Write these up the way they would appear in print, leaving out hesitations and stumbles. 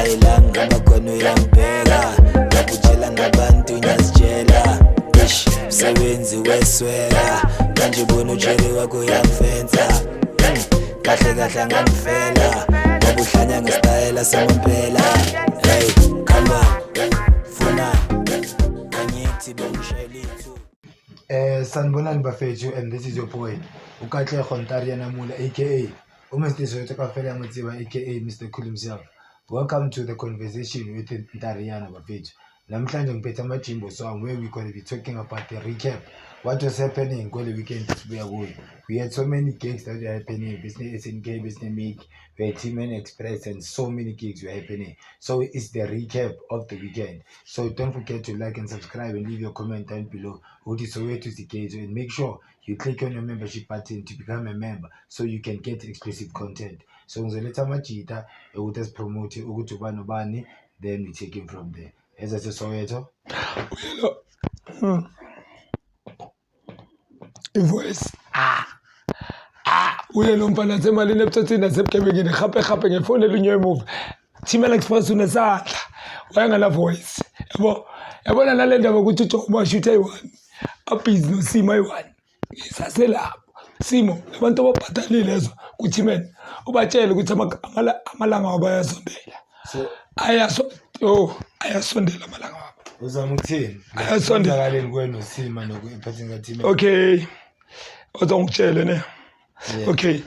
Hayi la ngihamba khona uyangibheka, lapho utshela ngabantu ngiyazitshela. Ish, msebenzi wesweka manje, bona utshele wakho uyangifensa. Kahle kahle angangifela ngoba uhlanya ngesitayela samampela. Hey, khalwa funa angithi bengishayela ithu. Sanibonani bafethu, and this is your boy uKatlego Ntariana Mula, aka uMr Soweto Kafela Motsiba, aka Mr Cool himself. Welcome to the conversation with Ntariana, bafethu. Namhlanje ngiphethe amajimbo song where we gonna be talking about the recap, what was happening kule weekend sibuya kuyo. We had so many gigs that were happening, besine SNK, besine Make, we had Team Express, and so many gigs were happening. So it's the recap of the weekend. So don't forget to like and subscribe and leave your comment down below ukuthi Soweto Sigezo, and make sure you click on your membership button to become a member so you can get exclusive content. So ngizoletha amajita ukuthi asipromote ukuthi ubani ubani, then we take him from there. Ezasesoweto. Ivoice, ah ah, uye lo mfana asemalini ebuthathini nasebugebengeni, gape gape ngefoni elinye emuva. Thimela Express unesandla, wayengana voice, yabo. Yabona nale ndaba ukuthi uJomo ashuthe ayi-one, abhizi noSimo ayi-one, ngisaselapho. Simo abantu ababhadalile ezwa kuThimela, ubatshele ukuthi amalanga wabo ayasondela. So Ayaso, oh, ayasondela amalanga wabo. Uzama ukuthini? Ayasondela. Kwenzakaleni kuwe noSima nokuphathini kaThimela? Okay, ozongitshele ne. Yeah. Okay,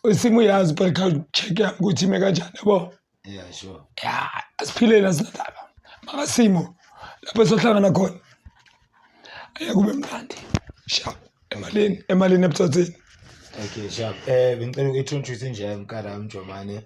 usimo uyazi breakout check yami ukuthi ime kanjani, yabo. Yeah, sure. Ya, asiphileni, asinandaba makasimo lapho esohlangana khona, ayeke kube mnandi sharp emalini, emalini ebuthatheni. Okay, sharp. Bengicela uku-introduce nje mkara Mjomane.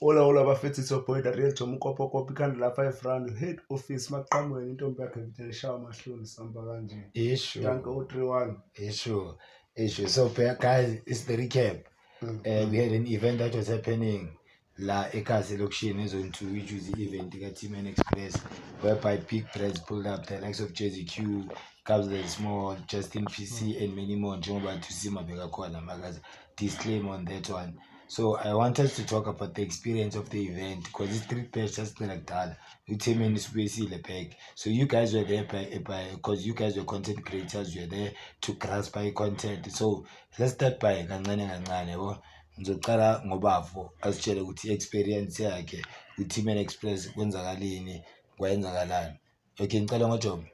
Hola hola bafethu, it's your boy the real Jomo Kopo Kopo, ikhanda la 5 rand head office maqhamweni, intombi yakhe vele shawa amahloni samba kanje. Ishu. Danko 031. Issue, issue. So guys, it's the recap. We had an event that was happening la ekasi elokishini eZone 2, which was the event ka-Team Express, whereby big brands pulled up, the likes of Jersey Q, Cubs the Small, Justin PC and many more, njengoba Tusima bekakhona makazi. Disclaimer on that one. So I want us to talk about the experience of the event because this street bash sasicela kudala, uTeam isibuyisile back. So you guys were there by because you guys were content creators, you were there to grasp by content. So let's start by kancane kancane, yabo. Ngizocala ngobafo asitshele ukuthi i-experience yakhe ku-Team Express kwenzakalini, kwayenzakalani. Okay, ngicela ngoJomo.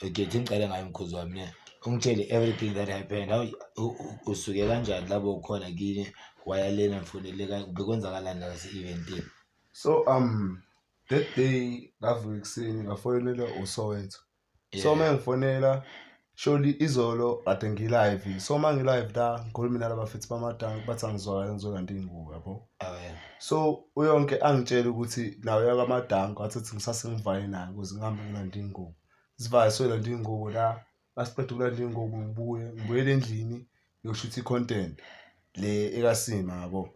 Okay, thi ngicale ngayo mkhuzi wami ne. Ungitshele everything that happened. How usuke kanjani lapho ukhona kini waya lena mfonele, bekwenzakalani la kase-eventini? So that day ngavuka ekuseni, ngafonela uSoweto. So uma ngifonela, surely izolo kade ngilive. So uma ngilive la ngikhuluma nalaba bafethu bamadanki, bathi angizwakala, ngizolanda iy'ngubo, yabo. Oh, yeah. So uyonke angitshela ukuthi nawe uyakamadanki, wathi ukuthi ngisase ngivaye naye ukuze ngihambe ngilanda iy'ngubo. Sivaye soyolanda iy'ngubo la, masiqeda ukulanda iy'ngubo ngibuye, ngibuyele endlini ngiyoshutha i-content le ekaSima, yabo.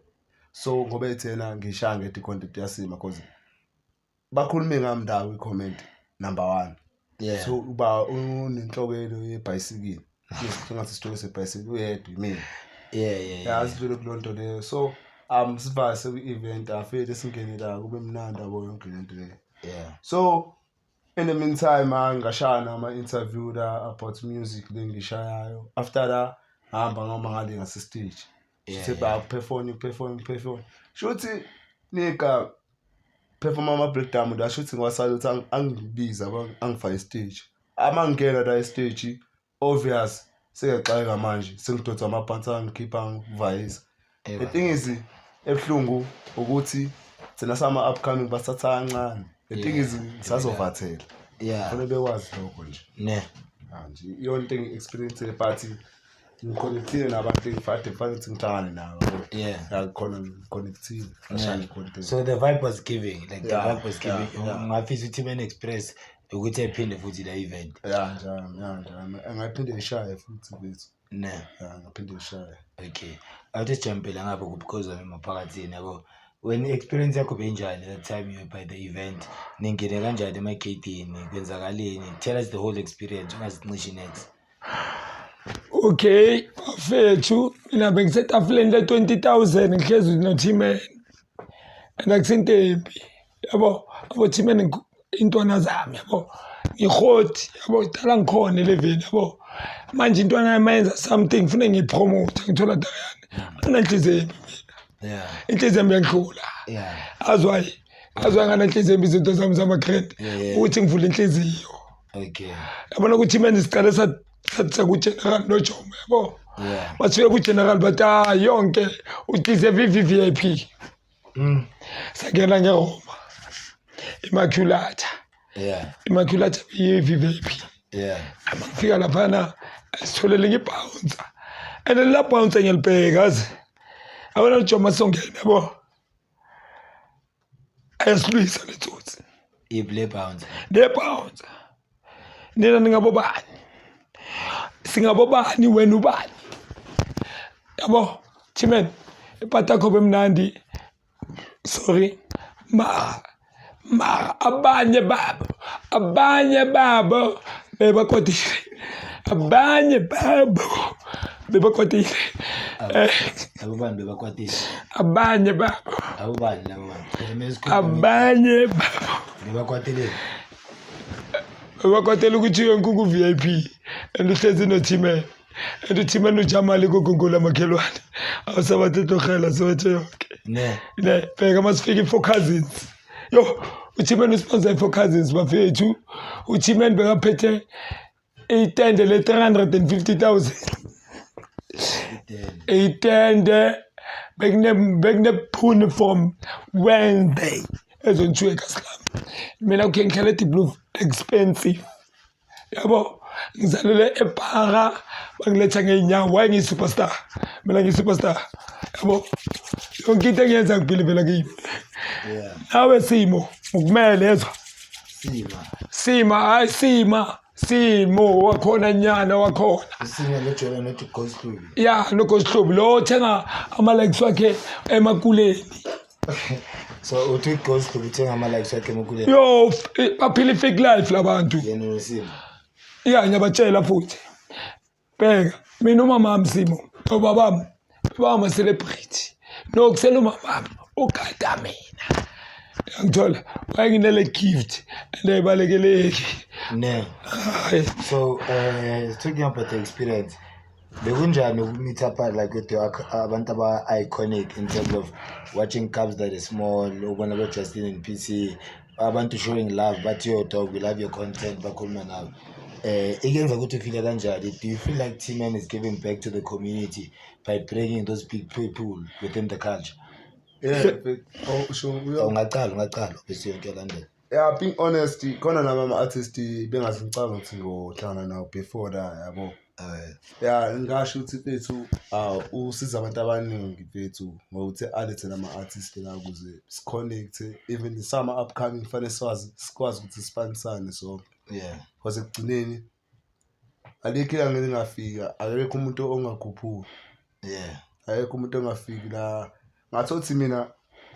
So ngoba ethena ngishaya ngedwa i-content yaSima cause bakhulume ngami la kwi-comment number one. So uba unenhlokelo yebhayisikili, ngathi isitoko sebhayisikili uyedwa imina. Ya, sidlule kuloo nto leyo. So sivase kwi-event, afike singene la, kube mnandi, yabo, yonke le nto leyo. So in the meantime, ah, ngashaya nama-interview la about music le ngishayayo. After la ngahamba ngoma ngale ngase-stage. Sithe ba perform perform perform, shuthi nika perform ama-breakdown la, shuthi ngiwasala ukuthi angibiza angifake e-stage. Ama ngingena la e-stage, obvious sengiyaxakeka manje, sengidonsa amabhansi, angikhipha, angivayisa. The thing is ebuhlungu ukuthi thina sama-upcoming basithatha kancane. The thing is ngisazovathela. Kufanele bekwazi lokho nje. Ne. Ya nje iyona into engi-experience, but ngiconnectile nabantu engifade kufanele ukuthi ngihlangane nabo. Ya, khona ngiconnectile, ngashaya nge-content. So the vibe was giving, like the vibe was giving. Yeah. Ungafisa ukuthi Team Express ukuthi ayiphinde futhi la event? Ya njalo, ya njalo, angaphinde ngishaye futhi bethu. Ne. Ya, ngaphinde ngishaye. Okay, awuthi sijampela ngapha because wami maphakathini, yabo. Wena i-experience yakho benjani that time you were by the event? Ningene kanjani emageyidini, kwenzakaleni? Tell us the whole experience, ungazincishi next. Okay bafethu, mina bengisetafuleni le-20,000, ngihlezi no-T-Man. And akusinto embi yabo, abothimene intwana zami yabo, ngihoti yabo, dala ngikhona eleveni yabo. Manje intwana yami mayenza something fune ngiyipromote, ngithola dakayani, anginanhliziyo embi mina. Inhliziyo yami iyangidlula. Azwayi azwayi ngananhliziyo embi izinto zami zama-grand ukuthi ngivule inhliziyo. Yabona ukuthi imene siqale sathi kugeneral noJomo yabo. Masifike kugeneral bathi hayi yonke udeserve i-VVIP. Sangena ngeRoma Immaculata. Immaculata iyi-VVIP. Ngifika laphana sitholele ngibhouncer, and la bouncer ngiyalibheka azi abona uJomo songena yabo, ayasilwisa letsotsi. Iphi le bouncer? Le bouncer, nina ningabobani, singabobani, wena ubani yabo. Thimen ipata yakho bemnandi, sorry, mara mara abanye babo bebakwatile, abanye babo bebakwatile. Abo bani bebakwatile? Abanye babo. Abo bani labo bantu? Phela mina sikhuluma Abanye babo. Bebakwatile. Bebakwatela ukuthi yonke ku-VIP and uhlezi noThimen, and uThimen ujamali kugungula makhelwane awusabathe tlogela Soweto yonke. Ne. Ne bheka masifika i-Four Cousins, yo, uThimen usponsor i-Four Cousins bafethu. UThimen bekaphethe itende le-350 000. Itende. Itende bekunephuni from Wednesday ezontshiwe kaSlam. Mina kukhe ngihlala eDiepkloof, expensive yabo, ngizalele ePara, bangiletha ngey'nyawo. Waye ngiyi-superstar mina, ngiyi-superstar yabo, yonke into engiyenza ngibhilivela kimi. Nawe simo ukumele yezwa. Sima. Sima, hayi sima, simo wakhona nyana wakhona. Sima lojola nothi Ghost Hlubi. Ya, noGhost lo othenga ama-likes wakhe emakuleni. So uthi Ghost Hlubi uthenga ama-likes wakhe emakuleni? Yo, baphila i-fake life labantu. Yena nosimo. Ya, ngiyabatshela futhi, bheka mina, umamami simo nobabami bama-celebrity nokusela, umamami ugada mina, yangithola wayenginele gift and ayibalekeleki. Ne. Hayi. So talking about the experience, bekunjani uku-meet up like with your abantu aba-iconic in terms of watching Cubs that is small, ubona bo-Justin and PC, abantu showing love, bathi, "Yo dog, we love your content," bakhuluma nawe, ikuyenza ukuthi ufile kanjani? Do you feel like T-Man is giving back to the community by bringing those big people within the culture? Yeah, but oh sure. Ungacala, ungacala bese yonke yalandela. Yeah, being honest, khona nami ama-artist bengaze ngicabanga ukuthi ngohlangana nawo before la yabo. Ya, ngingasho ukuthi mfethu usiza abantu abaningi mfethu ngokuthi alethe nama-artist la ukuze si-connect, even some upcoming kufanele siwazi, sikwazi ukuthi sifanisane sonke. Because ekugcineni alikho ilanga elingafika akekho umuntu ongakhuphuki. Akekho umuntu ongafiki la. Ngathothi mina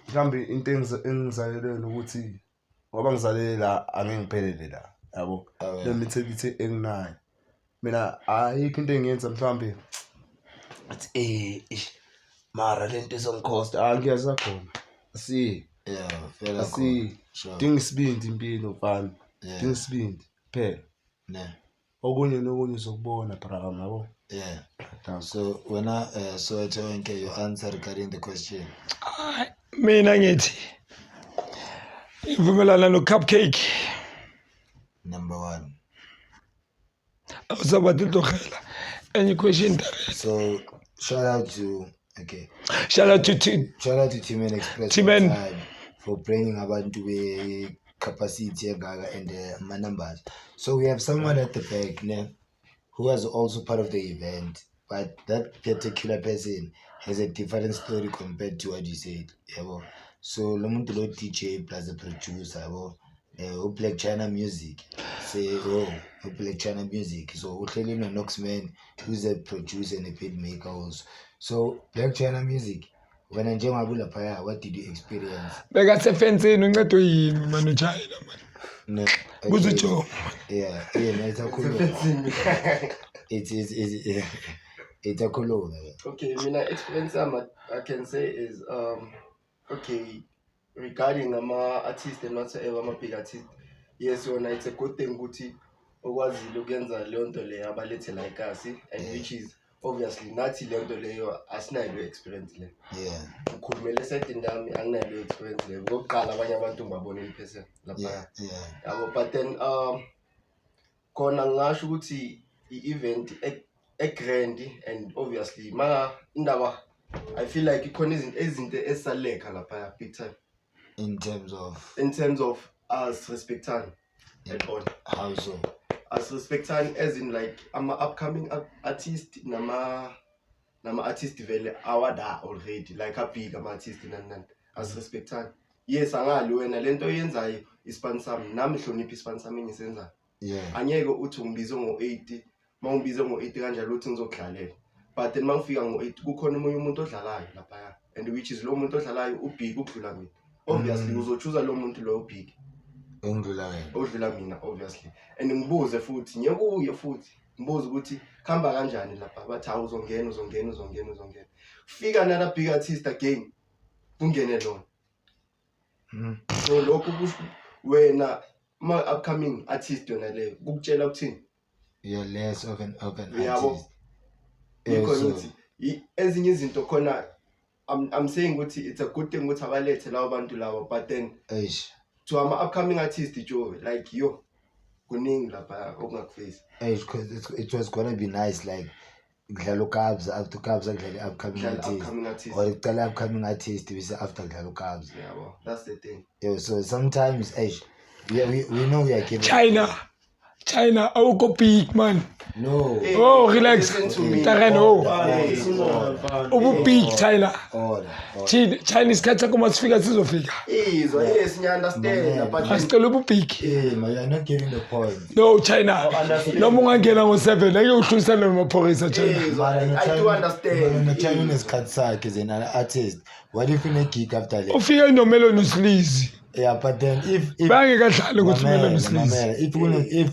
mhlawumbe into engizalelwe ukuthi ngoba ngizalele la angeke ngiphelele la yabo. Le mentality enginayo mina, ayikho into engiyenza mhlawumbe athi ish, mara lento izongikhosta, ah, ngiyaza khona asi Yeah, fela. Asi dinga isibindi impilo mfana. Dinga isibindi phela. Ne. Okunye nokunye uzokubona bra yabo. Danko. So wena, Soweto yonke, your answer regarding the question? Hayi, mina ngithi ngivumelana no-Cupcake. Number one. Awusabathi tlogela enye question direct. So shout out to, okay. Shout out to Shout out to T-Man Express T-Man. for time, for bringing abantu be capacity engaka and ama numbers. So we have someone at the back, ne, who was also part of the event, but that particular person has a different story compared to what you said yabo. So lo muntu lo DJ plus the producer yabo, u-Black China Music, say oh, u-Black China Music. So uhleli no-Noxman, who's a producer and a beat maker also. So Black China Music, wena njengoba ulaphaya, what did you experience? Bekasefensini, uncedwe yimi mani, uChina mani. Ne, Buza uJomo. Yeah, no, it's a cool. It's a cool. Okay, mina experience yami I can say is okay. Regarding ama-artist and whatsoever, ama-big artist, yes, yona it's a good thing ukuthi okwazile ukuyenza leyo nto leyo, abalethe la ekasi, and which is obviously nathi leyo nto leyo asinayo leyo experience le. Ngikhulumele esayidini lami, anginayo leyo experience leyo. Kokuqala abanye abantu ngibabona in person lapha, yabo. But then khona ngingasho ukuthi i-event e-grand, and obviously ma indaba, I feel like ikhona izinto ezisalekha laphaya big time. In terms of? In terms of us respectani at all. How so? Us respectani as in like ama-upcoming artist nama-artist vele awada already, like abig ama-artist, nani nani, asirespectani. Yes, angali wena lento oyenzayo isipani sami, nami hlonipha isipani sami engisenzayo. Angeke uthi ungibize ngo-8, uma ungibize ngo-8 kanjalo uthi ngizokudlalela, but then uma ngifika ngo-8 kukhona omunye umuntu odlalayo laphaya, and which is lo muntu odlalayo ubig ukudlula mina, obviously. Uzochuza lo muntu loyo ubig Engidlula wena. Odlula mina, obviously. And ngibuze futhi, ngiyekuye futhi ngibuze ukuthi kuhamba kanjani lapha, bathi hawu, uzongena, uzongena, uzongena, uzongena. Fika nala big artist again, kungene lona. So lokhu kusho wena ma upcoming artist yona leyo kukutshela ukuthini? You're less of an Uyabo? artist. Yikho So- ngithi ezinye izinto khona, I'm saying ukuthi it's a good thing ukuthi abalethe labo bantu labo, but then Eish. to ama upcoming artist, Joe, like yo, kuningi lapha okungakufezi. Eish, 'cause it was gonna be nice like kudlala uKabza, after uKabza kudlala i-upcoming Kudlala artist. upcoming artist. Or kucala upcoming artist bese after kudlala uKabza. Yabo, that's the thing. Yeah, so sometimes, eish, we know we are giving China, China, awukho big man. No. Hey, Oh, relax. listen to me. Tarhen, oh. Hey. Ubu big China. Order, order. China, China, isikhathi sakho masifika sizofika. Izwa, yes, ngiya-understand, but then Asicela ubu big. Hey, man, you are not giving the point. No, China. Noma ungangena ngo-7 ngeke uhlulisane nomapholisa, China. Izwa, I do understand. China unesikhathi sakhe as an artist. What if une-gig after that? Ufike noMelon uSlizi. Yeah, but then if Bangeke adlale ukuthi Mamela, uMelon uSlizi. mamela.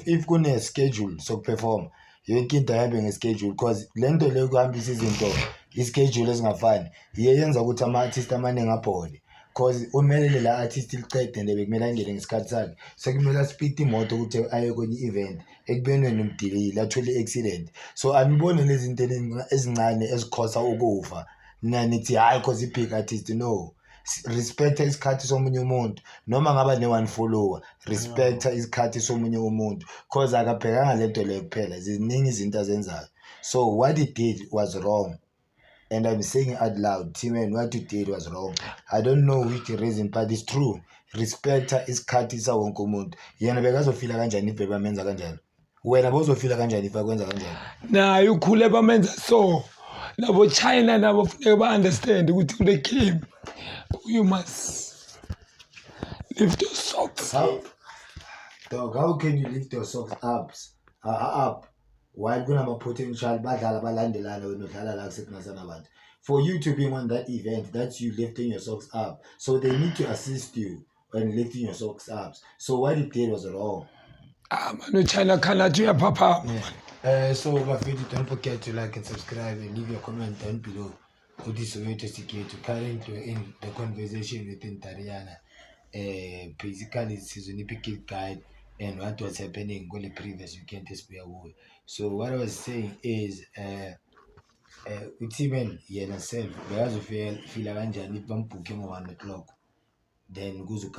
If kune schedule sokuperform, yonke into ayihambe ngeschedule, because le nto leyo kuhambisa izinto ischedule ezingafani iye yenza ukuthi ama-artist amaningi abhole, cause umelele la artist licede and bekumele angene ngesikhathi sakhe, sekumele aspeede imoto ukuthi aye kwenye i-event ekubeni wena umdelayile, athole i-accident. So anibone lezi zinto ezincane ezikhosa ukufa, nina nithi hhayi, cause i-big artist. No, respecta isikhathi somunye umuntu, noma ngaba ne-one follower, respecta isikhathi somunye umuntu, cause akabhekanga lento leyo kuphela, ziningi izinto azenzayo. So what he did was wrong, and I'm saying out loud, T-Man, what you did was wrong. I don't know which reason, but it's true. Respecta isikhathi sawonke umuntu. Yena bekazofila kanjani if bebamenza kanjalo? Wena bozofila kanjani if akwenza kanjalo? Naye ukhule bamenza, so nabo China nabo funeka ba-understand ukuthi kule game you must lift your socks. How, dog, how can you lift your socks up while kunama-potential badlala balandelana, wena udlala la kusekungasanabantu? For you to be on that event, that's you lifting your socks up, so they need to assist you when lifting your socks up. So what he did was wrong. Ah man, uChina khanathi uyaphaphama. So bafethu, don't forget to like and subscribe and leave your comment down below. Uthi Soweto Sikethu. Currently we're in the conversation within Tariana. Basically sizonipha guide and what was happening kule previous weekend esibuya kuyo. So what I was saying is uT-Man yena self bekazofila kanjani if bambhukhe ngo-1 o'clock, then kuze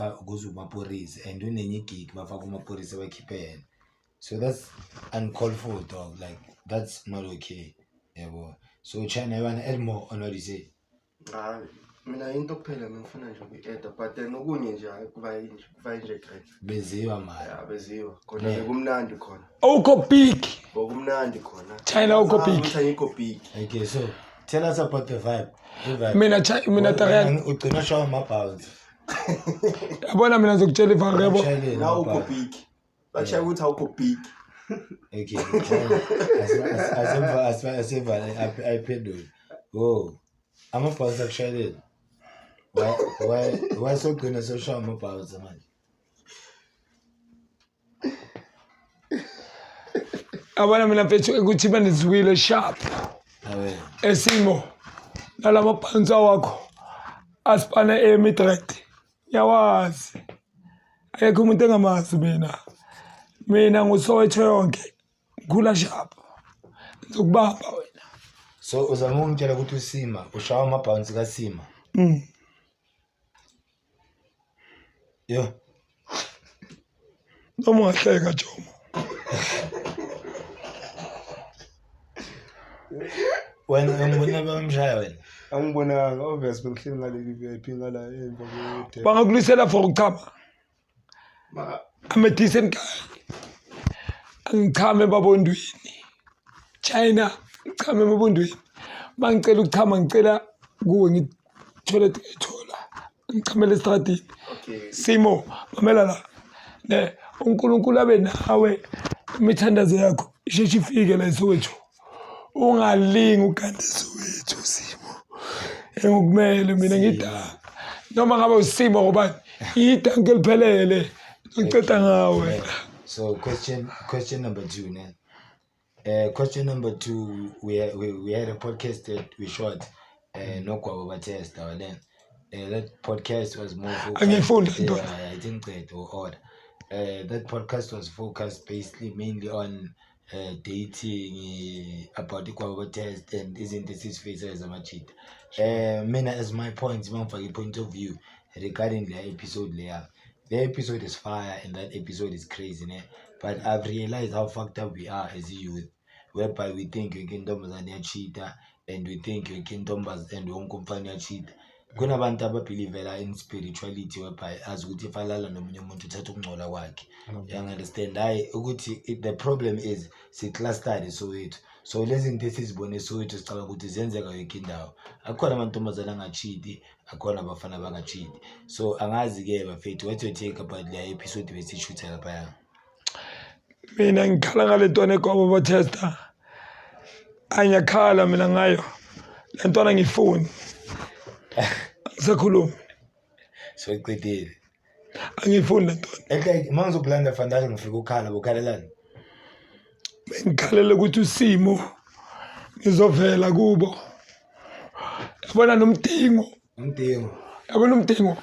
uMaphorisa and unenye igig, bafake uMaphorisa bakhiphe yena? So that's uncalled for, dog. Like, that's not okay, yabo. So China, you wanna add more on what you say? Hayi, mina into kuphela ngifuna nje ukuyi-adda, but then okunye nje, hayi, kuba nje great. Beziwa mara. Ya, beziwa khona, bekumnandi khona. Awukho big. Bokumnandi khona. China, awukho big. Ukuthi angikho big. Okay, so tell us about the vibe, the vibe. Mina Tarek, Ugcina shawa ama-bounce. Yabona mina ngizokutshela ivanga, yabo. Ushayeleni Na awukho ama-bounce. big, batshaya ukuthi awukho big. Okay, asemva ayiphendule. Oh, ama-bounce akushayeleni. Why sogcina soshaya ama-bounce manje? Yabona mina mfethu ukuthi banizwile sharp. Awe. Esimo nalama bhansa wakho asipane eMidrand. Ngiyawazi. Akekho umuntu engamazi mina. Mina nguSoweto yonke. Ngikhula sharp. Ngizokubamba wena. So uzama ukungitshela ukuthi uSima ushawa ama-bounce kaSima. Yo. Noma ungahleka Jomo. Wena ungibona bamshaya wena. Angibonanga obvious bengihleli ngale kwi-VIP ngala emva kwe Bangakulisela for ukuchama. I'm a decent guy. Angichame ebabondweni. China, ngichame emabondweni. Bangicela ukuchama ngicela kuwe ngithola ngithola. Ngichamele estradini. Okay. Simo, mamela la. Ne, uNkulunkulu abe nawe imithandazo yakho isheshe ifike la eSoweto. Ungalingi ugande eSoweto Simo. Engikumele mina ngida. Noma ngabe usimo ngobani? Idanke eliphelele. Ngiceda ngawe. So question number 2 ne. Question number 2, we had a podcast that we shot noGwabo Batesta wale. That podcast was more focused. Angiyifuni le nto. Yeah, I think that order. That podcast was focused basically mainly on dating, about iGwabo test and izinto esizifisa as amajita. Mina as my point, mangifake point of view regarding the episode leya. The episode is fire and that episode is crazy, ne? But I've realized how fucked up we are as a youth, whereby we think yonke intombazane iyacheata and we think yonke intombazane and wonke umfana uyacheata. Kunabantu ababelievela in spirituality whereby azi ukuthi if alala nomunye umuntu uthatha ukungcola kwakhe. You understand? Hayi ukuthi the problem is si-clustered eSoweto. So lezi zinto esizibone eSoweto sicabanga ukuthi ziyenzeka yonke indawo. Akukhona amantombazane angacheati, akhona abafana abangacheati. So angazi-ke bafethu, what's your take about le episode besishutha laphaya? Mina ngikhala ngale ntwana eGwabo Batesta. Angiyakhala mina ngayo. Le ntwana ngifuni. Angisakhulumi. Soqedile. Angifuni le ntwana. Ehle uma ngizokulanda Fandale ngifika ukhala bokhalelani? Bengikhalela ukuthi usimo ngizovela kubo. Yabona nomdingo. Umdingo. Yabona umdingo.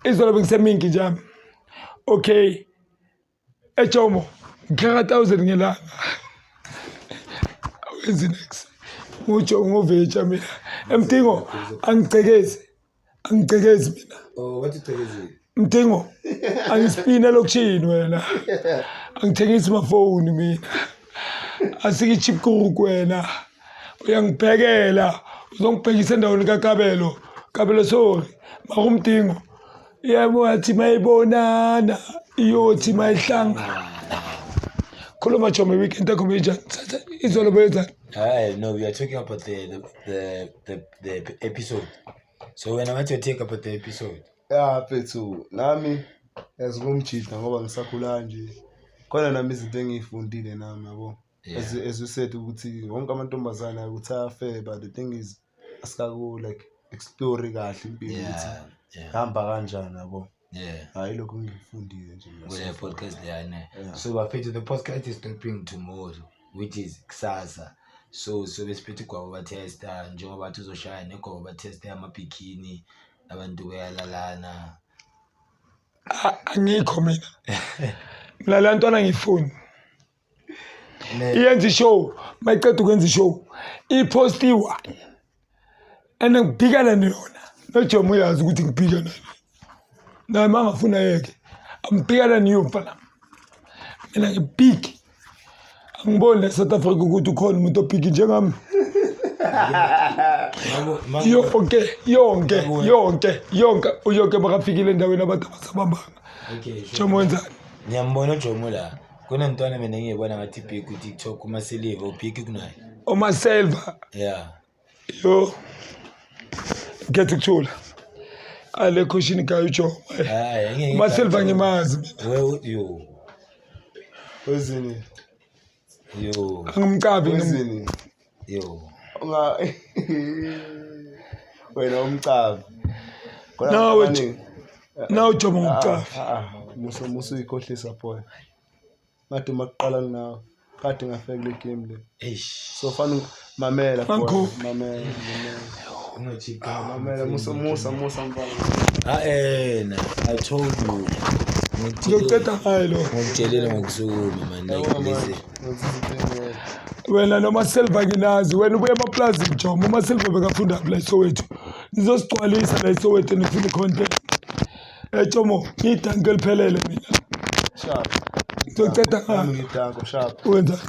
Izolo bengisemingi nje. Okay. Ejomo ngikhera 1000 ngelanga. Awenzi next. Ngujo ngoveja mina. Emdingo angigcekezi. Angigcekezi mina. Oh, wathi ugcekezile. Mdingo angispina elokishini wena. Angithengisi mafoni mina. Asike chip crook wena. Uyangibhekela. Uzongibhekisa endaweni kaKabelo. Kabelo sorry. Makumdingo. Yebo wathi mayibonana iyothi mayihlangana. Khuluma Chomi weekend yakho beyinjani? Thatha izolo beyenzani? Hayi, no, we are talking about the episode. So wena what's your take about the episode? Ya mfethu nami yazi ngumjida ngoba ngisakhula nje. Khona nami izinto engiyifundile nami yabo. Yeah. As you said ukuthi wonke amantombazane ukuthi ayafeba, the thing is asikaku like explore kahle impilo ukuthi Yeah, yeah. hamba kanjani yabo. Yeah. Hayi lokho ngikufundile nje mina. Kule podcast leyana. Yeah. So bafethu the podcast is dropping tomorrow, which is kusasa. So besiphethe iGwabo Batesta njengoba bathi uzoshaya neGwabo Batesta yamabikini abantu bayalalana. Angikho mina. Mina le ntwana ngifuni. Iyenza ishow, mayiqeda ukwenza ishow ipost i-one and ngibhikana neyona. NoJomo uyazi ukuthi ngibhikana naye, uma ngafuna yeke angibhikana niyo mfana. Mina ngibhiki, angiboni la South Africa ukuthi ukhona umuntu obhiki njengami. Yonke yonke yonke yonke uyonke bakafikile endaweni abantu abasabambanga. Okay, sure. Jomo wenzani? Ngiyambona uJomo la. Kunentwana mina engiyibona ngathi big ku TikTok uMasiliva ubig kunaye. Omaselva. Yeah. Yo. Ngikhetha ukuthula. Ale question guy uJomo. Hayi, ngeke. Umaselva ngimazi mina. Wewe yo. Wezini? Yo. Angimcabi Wezini? Yo. Unga wena umcabi. Khona No, abantu wait. abaningi. Na uJomo ngumcabi. Musa musa uyikhohlisa boy. Ngathi makuqala nawe. Kade ngafika kule game le. Eish. So fana mamela boy. Uncle. Mamela, mamela. Ungachipha. Mamela musa musa musa mfana. Ah eh na I told you. Ngizokuceda ngaye lo. Ngikutshelile ngokusukuma man like listen. Wena noma Silver nginazi wena ubuye emaplazini Jomo uma Silver bekafunda la eSoweto. Nizosigcwalisa la eSoweto nifuna i-content. Eh Jomo ngiyidanki eliphelele mina. Sharp. Ngizoceda ngayo. Nami ngidanko sharp. Wenzani?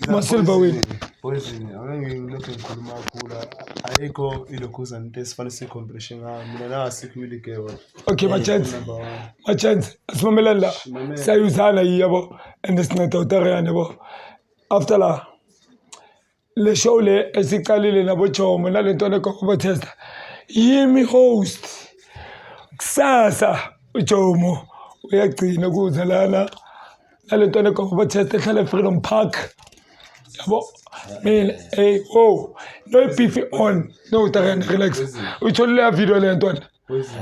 Noma Silver wena. Poison, angeke ngilokhu ngikhuluma kakhulu. Ayikho ilokhuzana into esifane siyicompetition ngayo. Mina nangasikho iligebo. Okay ma-chance. Number one. Ma-chance asimamelani la. Mamela. Siyayuzana yi yabo and sinceda uTariyane yabo. After la le show le esiqalile nabo Jomo nale ntwana egogo batesta yimi host kusasa uJomo uyagcina kuza lana nale ntwana egogo batesta ehlala eFreedom Park yabo mina hey oh no beef on no Tariyane relax uyitholile ya video le ntwana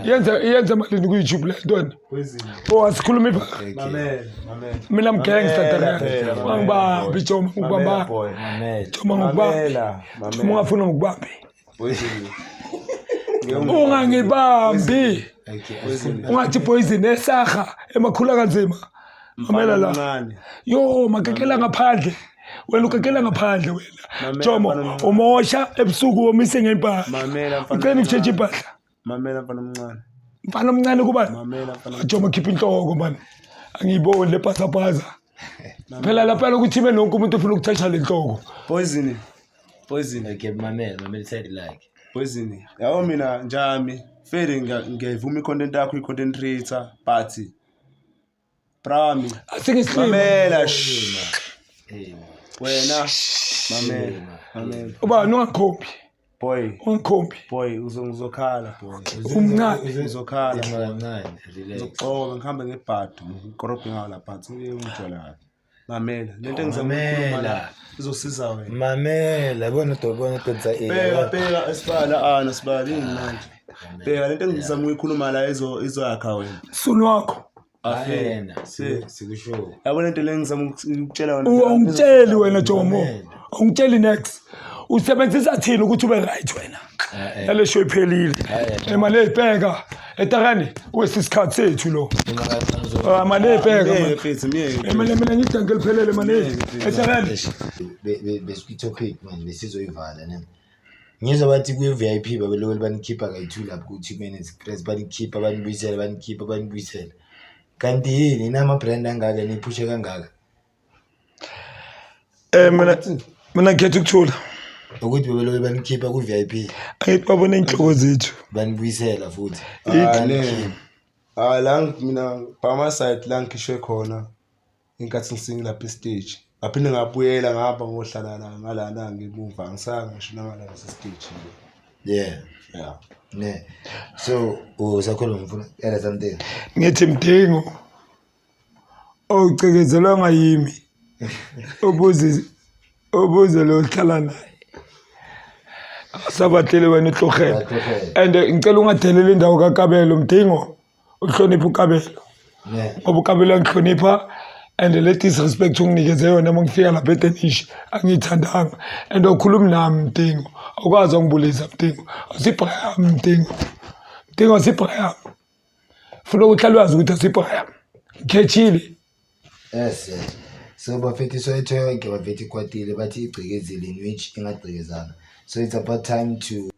yenza yenza malini ku-youtube le ntwana Poison. oh asikhuluma iba Mamela, mamela. mina mgangster Mamela Tariyane phela, mamela, angibambi boy. Jomo Mamela, ngikubamba boy. Mamela. Jomo ngikubambi Mamela, Jomo mamela. ungafuna ngikubambe Poison. ungangibambi Okay. ungathi poison esaha emakhulu kanzima mamela la Mncane. yo makekela ngaphandle wena ukekela ngaphandle wena Mamela, Jomo mfana omncane. umosha ebusuku womise ngempahla Mamela mfana. ucela ukutshentsha omncane. impahla Mamela mfana omncane. mfana omncane kubani Mamela mfana. Jomo khipha inhloko mani angiyiboni le bhazabaza phela lapha lokuthi ime nonke umuntu ufuna ukuthatha le nhloko Poison. Poison. Okay mamela, mamela side like. Poison. Yabo mina njami fele ngiyayivuma i-content yakho i-content creator but Brami asingisilima mamela shh. Hey. Wena mamela mamela ubani ungakhombi boy ungakhombi boy uzongizokhala boy umncane uzokhala Kancane, relax. ngizogcoka ngihambe ngebhadu ngikorobhe ngawo lapha phansi ngiye ngijwala kabi mamela lento engizama ukukhuluma la Mamela. izosiza wena Mamela, bona do bona donsa bheka bheka esibala ana sibala yini manje bheka lento engizama ukuyikhuluma la izo izoyakha wena sunu wakho Ayena, Si. sikusho. yabona lento le ngizama ukutshela wena awungitsheli wena Jomo awungitsheli next usebenzisa thina ukuthi ube right wena nale show iphelile emane ibheka etakani wesisikhathi sethu lo Ah, mane ibheka Myeke man. mfethu myeke Eh, mina mina ngidanke liphelele mane etakani Besikwi-topic manje besizoyivala ne. Ngizwa bathi kwi-VIP babelokhu banikhipha kayi-two lapho ku-two minutes press banikhipha banibuyisela banikhipha banibuyisela. Kanti yini inama-brand angaka niyiphushe kangaka? eh mina mina ngikhetha ukuthula Ukuthi bebelokhu banikhipha ku-VIP angithi babone inhloko zethu banibuyisela futhi. Ah, ne. Ah, la mina by my side la ngikhishwe khona inkathi ngisingilapha estage ngaphinde ngabuyela ngahamba ngohlala la ngalana ngemuva angisanga ngisho nangala ngasestage Yeah. yeah Ne. So usakhuluma mfuna add something. ngithi mdingo owucekezelwanga yimi ubuze ubuze lo ohlala naye asabatlele wena utlogele Batlogele. and ngicela ungadeleli indawo kakabelo mdingo uhloniphe ukabelo Ne. ngoba ukabelo uyangihlonipha and le disrespect unginikeze yona uma ngifika lapha etenishi angiyithandanga and awukhulumi nami mdingo awukwazi angibulisa mdingo asibhayami mdingo mdingo asibhayami funa ukuhlala uyazi ukuthi asibhayami ngikhethile Yes, yes. So bafethu Soweto yonke bafethu ikwatile bathi igcekezile in which ingagcekezana. So it's about time to